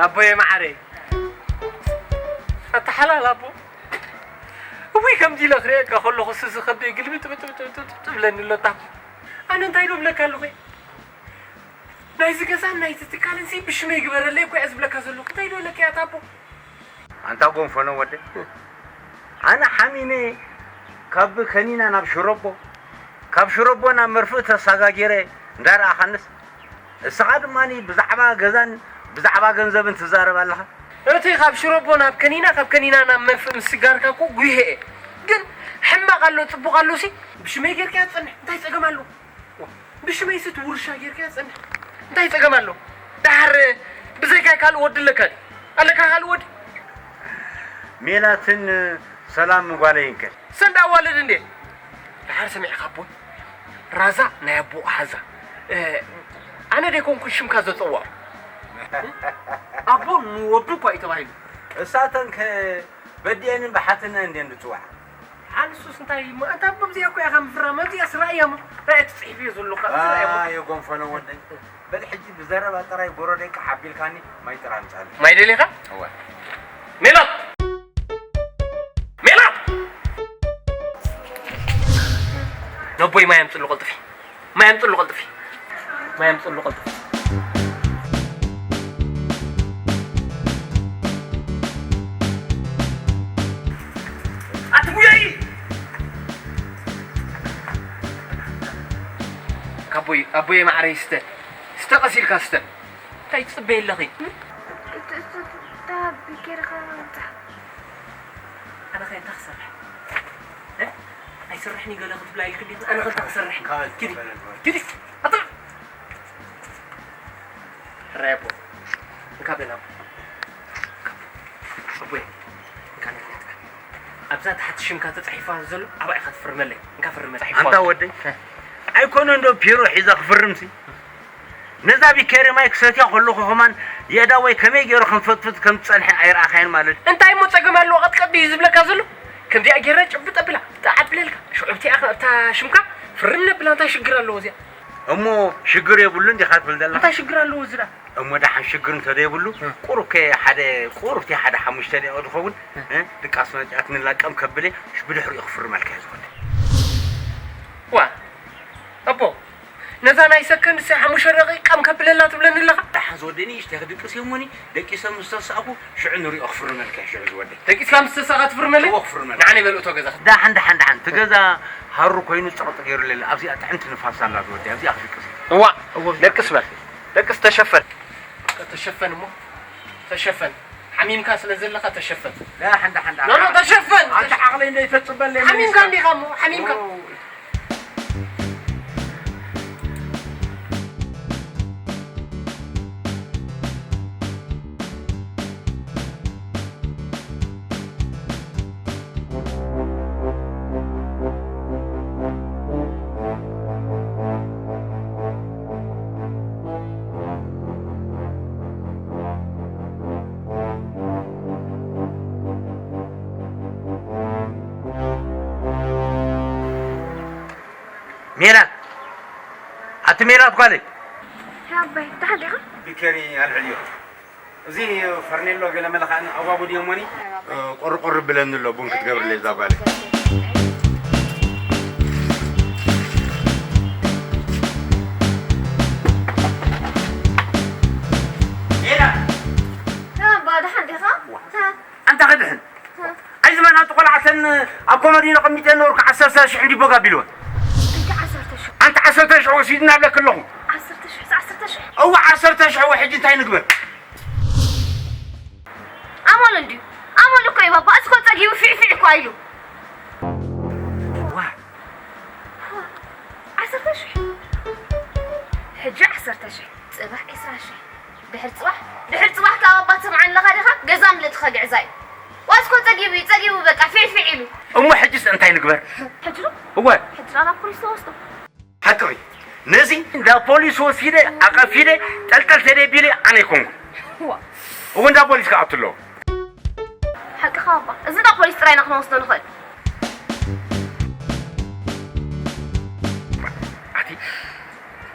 ኣቦየ መዓረይ፣ ኣታ ሓላል ኣቦ፣ እውይ ከምዚ ኢለ ክርእየካ ከለኹ ስዚ ከብደይ ግልብጥብጥብጥብጥብጥብ ትብለኒ ኣሎ ኣታ ኣቦ። ኣነ እንታይ ዶ እብለካ ኣለኹ? ናይዚ ገዛን ናይዚ ትካልን ሲ ብሽመይ ግበረለይ እኮ እየ ዝብለካ ዘለኹ። እንታይ ዶ ኢለካ እየ ኣታ ኣቦ? ኣንታ ጎንፎነ ወደይ፣ ኣነ ሓሚመ ካብ ከኒና ናብ ሽረቦ፣ ካብ ሽረቦ ናብ መርፍእ ተሳጋጊረ እንዳረኣኻንስ፣ እስኻ ድማ ብዛዕባ ገዛን ብዛዕባ ገንዘብን ትዛረብ ኣለኻ። እቲ ካብ ሽረቦ ናብ ከኒና፣ ካብ ከኒና ናብ መርፍእ ምስጋርካ እኮ ጉይሀ እየ። ግን ሕማቕ ኣሎ ጽቡቕ ኣሎ ሲ ብሽመይ ጌርካ ትጸንሕ፣ እንታይ ጸገም ኣለዎ? ዋ፣ ብሽመይሲ እቲ ውርሻ ጌርካ ጸንሕ። እንታይ ጸገም ኣሎ? ደሓር ብዘይካይ ካልእ ወዲ ኣለካ ድዩ? ኣለካ ካልእ ወዲ? ሜላትን ሰላም ጓለይን ከ? ሰንዳ ኣዋልድ እንዴ? ደሓር ሰሚዕካ ኣቦይ? ራዛ ናይ ኣቦ ሓዛ። እ፣ ኣነ ደይኮንኩን ሽምካ ዘጸዋዕ። ኣቦ ንወዱ እኳ እዩ ተባሂሉ። እሳተን ከ በዲኤንን ብሓትነን እንድየን ዝጽዋዓ። ኣንሱስ እንታይ እሞ፣ ኣንታ ኣቦ፣ ኣብዚኣ እኮ ኢኻ ምፍራም፣ ኣብዚኣ ስራይ እያ እሞ። እንታይ ትጽሕፍ እየ ዘለኹ? ስራይ እሞ። ኣየ ጎንፈሎ ወደይ። በል ሕጂ ብዘረባ ጥራይ ጎረደይ ቃሕ ኣቢልካኒ፣ ማይ ጥራ ኣምጻለይ። ማይ ደሊኻ? እወ። ሜላት! ሜላት! ነቦይ ማይ ኣምጽሉ ቀልጥፊ። ማይ ኣምጽሉ ቀልጥፊ። ማይ ኣምጽሉ ቀልጥፊ። ኣቲ ጉያይ! ካቦይ፣ ኣቦየ ማዕረይ ስተ። ስተ ቀስ ኢልካ ስተ። እንታይ ትጽበይ ኣለኺ? እም? እቲ፣ እቲ፣ እታ ቢኬርኻ ምጽሓፍ። ኣነ ኸ እንታይ ክሰርሕ? እ? ኣይሰርሕን እዩ ገለ ክትብላ ኢልክኒ፣ ኣነ ኸ እንታይ ክሰርሕ? ካብ ኪዲ፣ በለ፣ በለ። ኪዲ፣ ኣታ-፣ ሕራይ ኣቦ፣ እንካ በል ኣቦ። ኣቦየ፣ እንካ ነግረትካ። ኣብዛ ታሕቲ ሽምካ ተጻሒፋ ዘሎ፣ ኣብኣ ኢኻ ትፍርመለይ። እንካ ፍርመለይ። ኣንታ ወደይ፣ ኣይኮነን ዶ ፒሮ ሒዛ ክፍርምሲ? ነዛ ቢኬሪ ማይ ክሰትያ ከለኹ ከማን የእዳወይ ከመይ ገይሩ ከም ፈጥፍጥ ከም ዝጸንሐ ኣይረኣኻዮን ማለት እዩ። እንታይ እሞ ጸገም ኣለዎ? ቀጥቀጥ ድዩ ዝብለካ ዘሎ? ከምዚኣ ገይረ ጭብጥ ኣብላ፣ ጣዕ ኣብለልካ። ሽዑ ኣብቲኣ ከ ኣብታ ሽምካ ፍርም ነብላ፣ እንታይ ሽግር ኣለዎ እዚኣ? እሞ ሽግር የብሉን ዲኻ ትብል ዘለኻ? እንታይ ሽግር ኣለዎ እዚ ደኣ? እሞ ደሓን ሽግር እንተዘይብሉ፣ እ። ቁሩብ ከ ሓደ፣ ቁሩብ እቲ ሓደ ሓሙሽተ ደቂቕ ዝኸውን፣ እ። እ፣ ድቃስ መጺኣ ክንላቀም ከብለ፣ ሽ-፣ ብድሕሪኡ ክፍርመልካ እየ ዝወደ። ዋ፣ ኣቦ፣ ነዛ ናይ ሰከንድ ሲ ሓሙሽተ ደቂቕ ቀም ከብለላ ትብለኒ ኣለኻ? ደሓን ዝወደ ንእሽተይ ክድቅስ እየ እሞኒ፣ ደቂሰ ምስ ተሳእኩ፣ ሽዑ ንሪኦ ክፍርመልካ እየ፣ ሽዑ ዝወደ። ደቂስካ ምስ ተሳእካ ትፍርመለይ? እዎ፣ ክፍርመልካ። ንዓኒ በል እቶ ገዛ። ደሓን፣ ደሓን፣ ደሓን። እቲ ገዛ ሃሩ ኮይኑ ጽቕጥ ገይሩ ለለ፣ ኣብዚኣ ጥዕምቲ ንፋስ ኣላ ዝወደ፣ ኣብዚኣ ክድቅስ እየ። እዋ፣ እዎ። ደቅስ በል። ደቅስ ተሸፈን። ተሸፈን እሞ። ተሸፈን። ሓሚምካ ስለ ዘለኻ ተሸፈን። ደሓን፣ ደሓን፣ ደሓን። ኖ፣ ኖ፣ ተሸፈን። ኣንተ ዓቕለይ እንደ ይፈጽበለይ ሓሚምካ እንዲኻ እሞ፣ ሓሚምካ። ኦ። ሜላት፣ ኣቲ ሜላት ጓለይ። ኣባይ፣ ደሓን ዲኻ? ቢኬሪ ኣልዕልዮ። እዚ ፈርኔሎ ገለ መለ ከኣ ኣዋጉድ እዮሞኒ። እ፣ ቆርቆር ብለኒ ኣሎ፣ ቡን ክትገብርለይ እዛ ጓለይ። ሜላት። ኣባ፣ ደሓን ዲኻ? ኣንታ ክድሕን። ኣይ ዝመናቱ ቆልዓተን ኣብ ኮመዲኖ ቀሚጠን ነበርኩ፣ ዓሰርተ ሽሕ እንዲ ቦግ ኣቢልወን። እንታይ ዓሰርተ ሽሕ? ኣንቲ ዓሰርተ ሽሕ ወሲድና እብለኪ ኣለኹ። ዓሰርተ ሽሕ፣ ዓሰርተ ሽሕ? እወ፣ ዓሰርተ ሽሕ። እወ፣ ሕጂ እንታይ ንግበር? ኣመሉ እንድዩ። ኣመሉ እኮ እዩ ባባ። እዚ እኮ ጸጊቡ ፊዕ ፊዕ እኮ ኢሉ። ዋ። ዓሰርተ ሽሕ። ሕጂ ዓሰርተ ሽሕ። ጽባሕ ዕስራ ሽሕ። ድሕር ጽባሕ፣ ድሕር ጽባሕ ካብ ኣባ ትሰምዓኒ ኣለኻ ዲኻ? ገዛ ምልእትኻ ግዕዛ እዩ። ዋስኮ ጸጊቡ እዩ፣ ጸጊቡ በቃ ፊዕፊዕ ኢሉ። እሞ ሕጅስ እንታይ ንግበር? ሕጂ ዶ? እወ። ሕጂ ዶ ናብ ፖሊስ ተወስዶ? ሓቅኺ። ነዚ እንዳ ፖሊስ ወሲደ፣ ኣቐፊደ፣ ጠልጠል ተደቢለ ኣነ ኣይኮንኩን። ዋ። እወ እንዳ ፖሊስ ክኣቱ ኣለዎ። ሓቅኻ ኣባ። እዚ እንዳ ፖሊስ ጥራይ ኢና ክንወስዶ ንኽእል። ኣቲ፣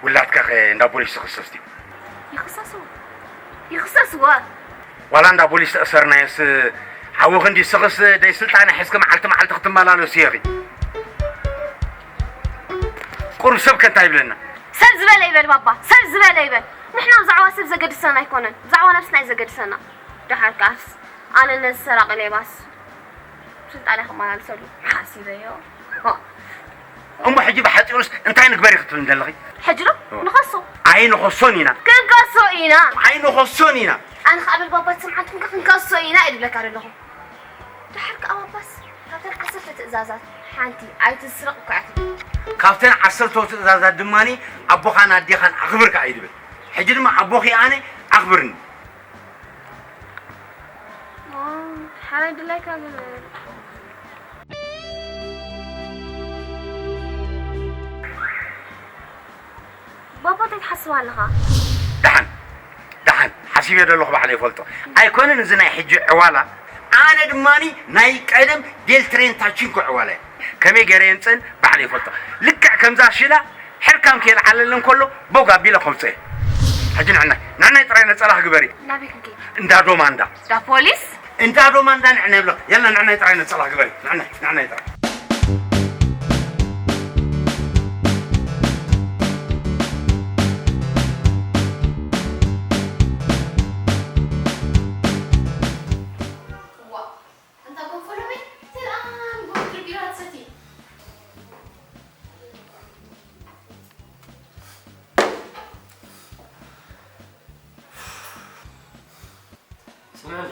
ወ-፣ ላትካ ከ እንዳ ፖሊስ ትኽሰስ ድዩ? ይኽሰስዎ። ይኽሰስዎ። ዋላ እንዳ ፖሊስ ተእሰርናዮስ ሓዊ ክንዲ ስኽስ ደይ ስልጣነ ሒዝኪ መዓልቲ መዓልቲ ክትመላለሱ ኢኺ። ቁሩብ ሰብ ከ እንታይ ይብለና? ሰብ ዝበለ ይበል ባባ፣ ሰብ ዝበለ ይበል። ንሕና ብዛዕባ ሰብ ዘገድሰና ኣይኮነን፣ ብዛዕባ ነብስና እዩ ዘገድሰና። ደሓር ከኣስ ኣነ ነዚ ሰራቒ ሌባስ ስልጣነ ክመላለሰሉ ሓሲበዮ። እሞ ሕጂ ብሓጺሩስ እንታይ ንግበር ኢኺ ትብልኒ ዘለኺ? ሕጂ ዶ? እወ። ንኸሶ። ኣይንኸሶን ኢና። ክንከሶ ኢና። ኣይንኸሶን ኢና። ኣነ ኸኣ በል ባባ ትሰምዓትኩም ከ ክንከሶ ኢና እየ ዝብለካ ዘለኹ። ደሓር ከኣ ባባስ ካብተን ዓሰርተ ትእዛዛት ሓንቲ ኣይትስረቕ እኮ እያ ትብል። ካብተን ዓሰርተ ትእዛዛት ድማኒ ኣቦኻን ኣዴኻን ኣኽብር ከኣ እዩ ዝብል። ሕጂ ድማ ኣቦኺ ኣነ ኣኽብርኒ። ኦ፣ ሓራይ ድላይካ ግበር። ባባ እንታይ ትሓስብ ኣለኻ? ደሓን፣ ደሓን፣ ሓሲበ ዘለኹ ባዕለይ ይፈልጦ። ኣይኮነን እዚ ናይ ሕጂ ዕዋላ፣ ኣነ ድማኒ ናይ ቀደም ዴልትሬን ታቺንኮ ዕዋላ እየ። ከመይ ገይረ የምጽእን ባዕለይ ይፈልጦ። ልክዕ ከምዛ ሽላ ሕርካም ከየልዓለለን ከሎ ቦግ ኣቢለ ከውጽእ እየ። ሕጂ ንዕናይ፣ ንዕናይ ጥራይ ነጸላኺ ግበሪ። ናበይ ክንከይድ? እንዳ ዶማንዳ። እንዳ ፖሊስ? እንዳ ዶማንዳ ንዕናይ ብሎ። የላ ንዕናይ ጥራይ ነጸላኺ ግበሪ። ንዕናይ፣ ንዕናይ ጥራይ። ዋ፣ እንታ ጎንፎ ሎሚ ተልኣን ጎንፎ ቢራ ትሰቲ። ስምዕኒ፣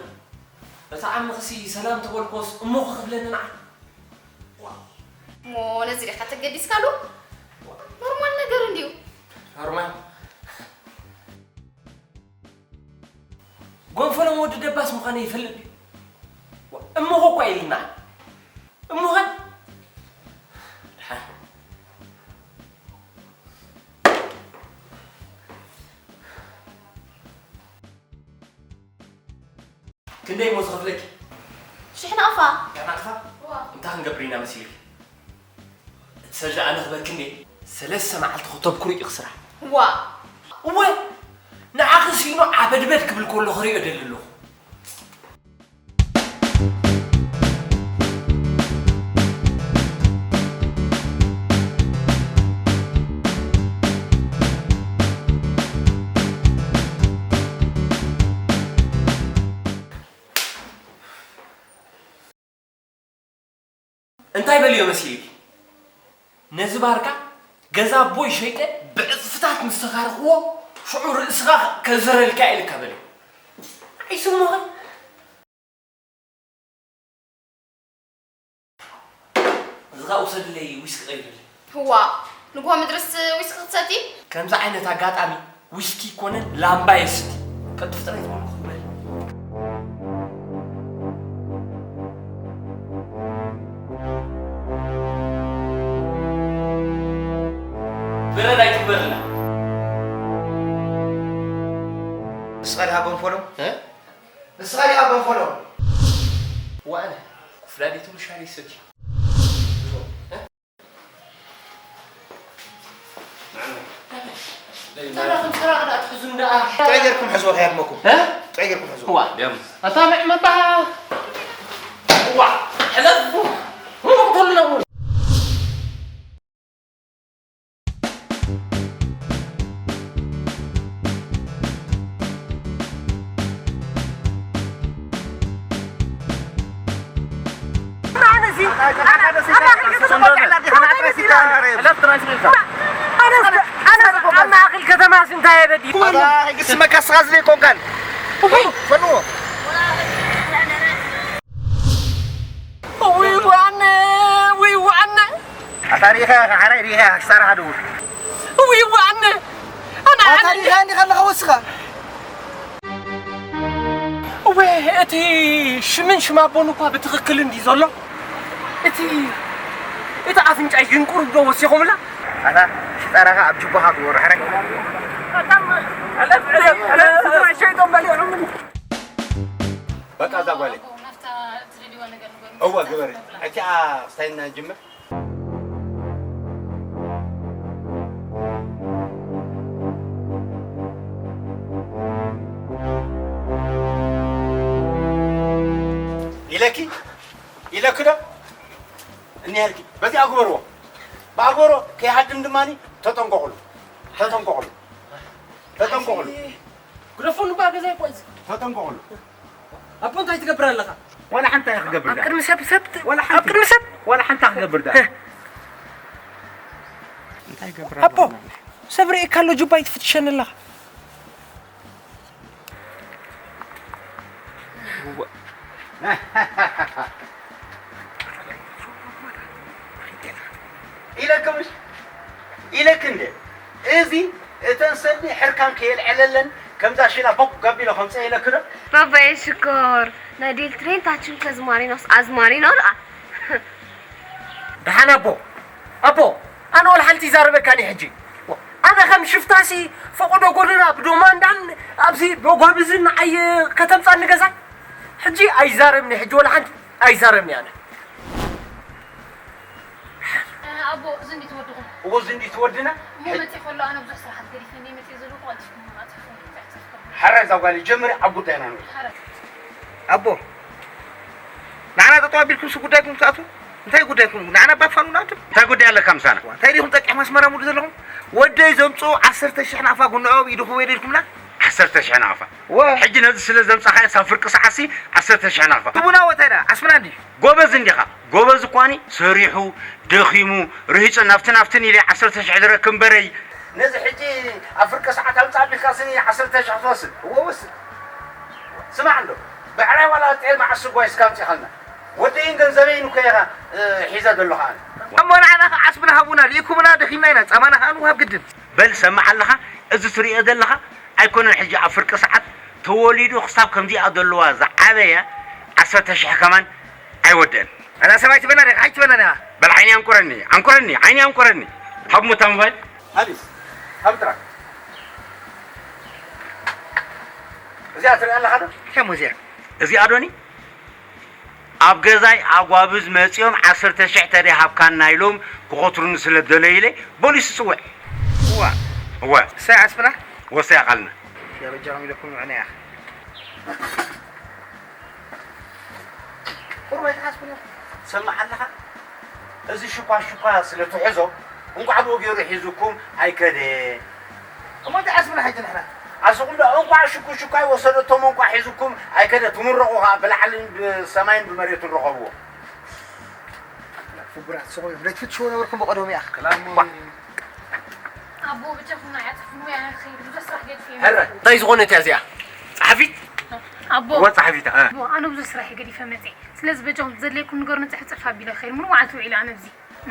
እቲ ዓምኽሲ ሰላም ተበልኮስ እሞ ክብለኒ ንዓ። ዋ፣ እሞ ነዚ ዲኻ ተገዲስካሉ? ኖርማል ነገር እንድዩ። ኖርማል። ጎንፈሎም ወዲ ደባስ ምዃነ ይፈልጥ ድዩ? ዋ፣ እሞኸ እኳ ኢልና። እሞኸ? ድሓን። ክንደይ እሞ ዝኸፍለኪ? ሽሕ ናቕፋ። ሽሕ ናቕፋ? እዋ። እንታይ ክንገብር ኢና መሲልኪ? እቲ ሰብ ደኣ ንኽበኪ እንዴ? ሰለስተ መዓልቲ ከተብኩሩ ኢኺ ስራሕ። ዋ። እወ፣ ንዓኺ ሲኖ ዓበድበድ ክብል ከሎ ክሪኦ ደሊ ኣለኹ። እንታይ በልዮ መሲልኪ? ነዚ ባርካ ገዛ ኣቦይ ሸይጠ ብዕጽፍታት ምስ ተኻርኽዎ ሽዑ ርእስኻ ከዝረልካ ኢልካ በልዮ። ኣይስሞኸ? እዚ ኸኣ ውሰድለይ ዊስኪ ቀይርለይ። ህዋ፣ ንግሆ ምድርስ ዊስኪ ክትሰቲ? ከምዚ ዓይነት ኣጋጣሚ ዊስኪ ይኮነን ላምባ የስቲ። ቀልጥፍ ጥራይ ትበሉ ክበል። በረድ ኣይትግበርላ። ንስኻ ዲኻ ጎንፎሎ? እ? ንስኻ ዲኻ ጎንፎሎ? ዋእነ፣ ኩፍላሊቱ ምሻል ይሰቲ። እ? ተረኽም ስራሕ ደኣ ትሕዙም ደኣ። ጥዑይ ጌርኩም ሕዝዎ ከይሃድመኩም። እ? ጥዑይ ጌርኩም ሕዝዎ። ዋ። ደም። ኣታ ምዕመባ። ዋ። ሕለፍ። ሞት ኣለዎ። ኣብ ማእከል ከተማ እንታይ የበዲ? ስመካ ስኻ ዝለይ ኮንካን። ፈንዎ። ውይ ዋነ፣ ውይ ዋነ። ኣታ ሪኢኻ ኢኻ፣ ሓራይ ሪኢኻ ኢኻ፣ ክሳራኻ ደውል። ውይ ዋነ። ኣነ ኣታ ኣነ ሪኢኻ እንዲኻ ኣለኻ ወስኻ። እወ፣ እቲ ሽምን ሽም ኣቦን እኳ ብትኽክል እንዲ ዘሎ፣ እቲ፣ እቲ ኣፍንጫይ ግን ቁሩብ ዶ ወሲኹምላ? ኣታ ሽጣራኻ ኣብ ጅቦኻ ግበሮ፣ ሕራይ። ኣታ፣ ዕለፍ፣ ዕለፍ፣ ዕለፍ፣ ሸይጦም በሊዖም። በቃ እዛ ጓለይ። ናብታ ትደልይዋ ነገር ንገሩኒ። እወ፣ ግበሪ። እቲኣ ክስታይ እና ጅምር። ኢለኪ ኢለኪ ዶ እኒሀልኪ በዚኣ ግበርዎ። ብኣግበሮ ከይሃድም ድማ ተጠንቀቑሉ፣ ተጠንቀቑሉ፣ ተጠንቀቑሉ፣ ግደፉሉ እባ ገዛይ ቆይ። ተጠንቀቑሉ። ኣቦ እንታይ ትገብር ኣለኻ? ዋላ ሓንቲ ኣይክገብር ኣብ ዳ። ቅድሚ ሰብ ሰብ ወላ ኣብ ሓንቲ ቅድሚ ሰብ ወላ ሓንቲ ኣይክገብር ዳ። እንታይ ገብር ኣቦ ኣለና? ሰብ ርኢካ ኣሎ ጁባ ይትፍትሸኒ ኣለኻ። ኢለክምሽ ኢለክ እንደ እዚ እተን ሰኒ ሕርካን ከየልዐለለን ከምዛ ሽላ ቦቅ ገቢሎ ከምፀ ኢለክ ዶ? ባባየ ሽኮር ናይ ዴል ትሬን ታችን ከዝማሪኖስ ኣዝማሪኖ ደኣ። ደሓን ኣቦ፣ ኣቦ፣ ኣነ ወላ ሓንቲ ይዛረበካኒ ሕጂ። ኣነ ከም ሽፍታሲ ፈቐዶ ጎደና ብዶማንዳን ኣብዚ ብጎብዝን ንዓይ ከተምጻኒ ገዛይ? ሕጂ ኣይዛረብኒ፣ ሕጂ ወላ ሓንቲ ኣይዛረብኒ ኣነ። ኣቦ፣ እዚ እንዲ ትወድኹም። እዎ፣ እዚ እንዲ ትወድና? እሞ መጺእ ከሎ ኣነ ብዙሕ ስራሓት ገዲፈ እንዲ መጺእ ዘለኹ ቀልጢፍኩም መጻእኩም። ሕራይ እዛ ጓል ጀምሪ፣ ኣብ ጉዳይና ንብል። ኣቦ፣ ንዓና ጠጠው ኣቢልኩምሲ ጉዳይኩም ትኣትዉ? እንታይ ጉዳይኩም? ንዓና እባ ትፋኑና ኣንቱም? እንታይ ጉዳይ ኣለካ ምሳና? ዋ፣ እንታይ ዲኹም ጠቂሕኩም ኣስመራ ሙሉ ዘለኹም? ወደይ ዘምጽኡ ዓሰርተ ሽሕ ናቕፋ ጉንዖ ኣብ ኢድኹም እየ ኢልኩምና? ዓሰርተ ሽሕ ናቕፋ? ዋ። ሕጂ ነዚ ስለ ዘምጻኻዮ፣ ሳብ ፍርቂ ሰዓትሲ ዓሰርተ ሽሕ ናቕፋ። ትቡና ወታይ ደኣ? ዓስብና እንድዩ። ጎበዝ እንዲኻ። ጎበዝ እኳኒ ሰሪሑ፣ ደኺሙ፣ ርሂጹ፣ ናብቲ ናብትን ኢለ ዓሰርተ ሽሕ ዝረክብ እምበረይ። ነዚ ሕጂ ኣብ ፍርቂ ሰዓት ኣምጻእ ኣቢልካ ስኒ ዓሰርተ ሽሕ ትወስድ። እዎ ወስድ። ስማዕ እንዶ፣ ብዕራይ ዋላ ጤል መዓስ ስጓይ እስካ ኣምጺኻልና። ወደይን ገንዘበይን እኮ ኢኻ፣ እ፣ ሒዘ ዘለኹ ኣነ። እሞ ንዓና ኸ ዓስብና ሃቡና፣ ልኢኩምና ደኺምና ኢና፣ ጻማና ኸኣ ንውሃብ ግድን። በል ሰማዕ ኣለኻ፣ እዚ ትርእዮ ዘለኻ ኣይኮነን ሕጂ ኣብ ፍርቂ ሰዓት ተወሊዱ ክሳብ ከምዚኣ ዘለዋ ዝዓበየ ዓሰርተ ሽሕ ከማን ኣይወደን። ኣላ ሰብኣይ ትበና ዲኻ? ኣይትበና ዲኻ? በል ዓይኒ ኣንቁረኒ፣ ኣንቁረኒ፣ ዓይኒ ኣንቁረኒ። ሃብ ሞታ ሞባይል። ሃቢስ፣ ሃብ ጥራይ። እዚኣ ትሪኣ ኣለኻ ዶ? ከሙ እዚኣ። እዚኣ ዶኒ? ኣብ ገዛይ ኣጓብዝ መጺኦም ዓሰርተ ሽሕ ተደይ ሃብካና ኢሎም ክኸትሩኒ ስለ ደለዩ ኢለ ቦሊስ እጽውዕ። እዋ። እወ። እሰይ ዓስብና? ወሰይ ኣቓልና። ያ በጃኹም ኢለኩም ንዕና ኢኻ። ቁሩብ ኣይትሓስቡን ኢኹም። ትሰምዕ ኣለኻ? እዚ ሽኳ ሽኳ ስለ ትሕዞ፣ እንቋዕ ብኡ ገይሩ ሒዙኩም ኣይከደ። እሞ እንታይ ሓስብና ሕጂ ንሕና? ዓስኹም ዶ እንቋዕ ሽኩ ሽኳ ይወሰደቶም፣ እንቋዕ ሒዙኩም ኣይከደ። ትምረቑ ኸዓ ብላዕልን ብሰማይን ብመሬትን ረኸብዎ። ፍጉራት ስቕ ኢኹም። ለይትፍትሽዎ ነበርኩም ብቐደሙ ኢኻ። ክላሙ ኣቦ፣ ብጃኹም ናይ ኣትፍሙ፣ ኣነ ክኸይድ ብዙሕ ስራሕ ገዲፈ እየ። ሕረ፣ እንታይ ዝኾነት እያ እዚኣ? ጸሓፊት? ኣቦ፣ እወ፣ ጸሓፊት፣ እ። ኣቦ፣ ኣነ ብዙሕ ስራሕ እየ ገዲፈ መጽየ። ስለዚ በጃኹም ዘድልየኩም ንገሩኒ፣ ጽሕፍ ጽሕፍ ኣቢለ ክኸይድ። ሙሉ መዓልቲ ውዒለ ኣነ ኣብዚ።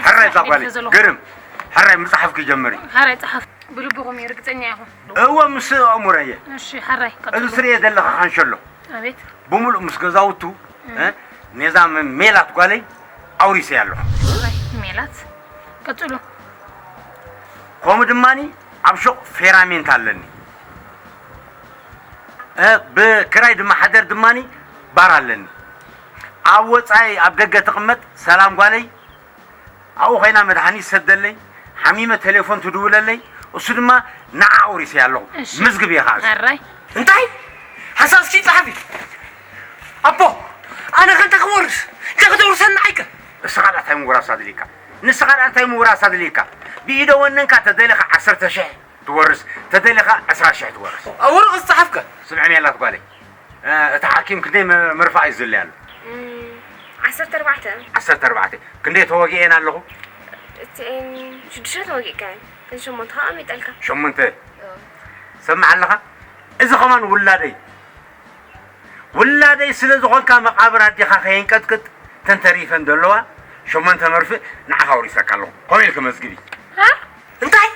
ሕራይ እዛ ጓለይ፣ ገዲፈ ዘለኹ። ግርም። ሕራይ ምጽሓፍኪ ጀምሪ። ሕራይ ጸሓፍ። ብልብኹም እየ፣ ርግጸኛ ኢኹም። እወ፣ ምስ ኣእሙረ እየ። እሺ፣ ሕራይ፣ እዚ ቀጽሉ። ትርእየ ዘለኻ ካንሸሎ። ኣቤት። ብምሉእ ምስ ገዛውቱ፣ እ። እ፣ ነዛ ም-፣ ሜላት ጓለይ ኣውሪሰያ ኣለኹ። ሕራይ፣ ሜላት። ቀጽሉ። ከምኡ ድማኒ ኣብ ሹቕ ፌራሜንት ኣለኒ። እ፣ ብክራይ ድማ ሓደር ድማኒ ባር ኣለኒ። ኣብ ወጻኢ ኣብ ደገ ትቕመጥ ሰላም ጓለይ ኣብኡ ኮይና መድሃኒት ትሰደለይ፣ ሓሚመ ቴሌፎን ትድውለለይ፣ እሱ ድማ ንዓ ኣውሪሰያ ኣለኹ። እሺ። ምዝግብ እየ ኸዓ። ሕራይ። እንታይ? ሓሳስኪ ጸሓፊ። ኣቦ፣ ኣነ ከ እንታይ ክወርስ? እንታይ ከተውርሰኒ ንዓይከ? ንስኻ ደኣ እንታይ ምውራስ ኣድልየካ? ንስኻ ደኣ እንታይ ምውራስ ኣድልየካ? ብኢደ ወነንካ ተደሊኻ ዓሰርተ ሽሕ ትወርስ፣ ተደሊኻ ዕስራ ሽሕ ትወርስ። ኣብ ወረቐት ዝጸሓፍከ? ስምዒ ሜላት ጓለይ፣ እ፣ እቲ ሓኪም ክንደይ መ-፣ መርፍኣ እዩ ዝድለያ ኣሎ? እም፣ ዓሰርተ ኣርባዕተ። ዓሰርተ ኣርባዕተ። ክንደይ ተወጊኤን ኣለኹ? እተን ሽዱሽተ ተወጊእካየን፣ እተን ሸሞንተ ኸኣ ኣሚጠልካ። ሸሞንተ? እዎ። ሰምዕ ኣለኻ? እዚ ኸማን ውላደይ። ውላደይ ስለ ዝኾንካ መቓብር ኣዴኻ ከየንቀጥቅጥ፣ እተን ተሪፈን ዘለዋ ሸሞንተ መርፍእ ንዓኻ ኣውሪሰካ ኣለኹ። ከምኡ ኢልኪ መዝግቢ። ሃ? እንታይ?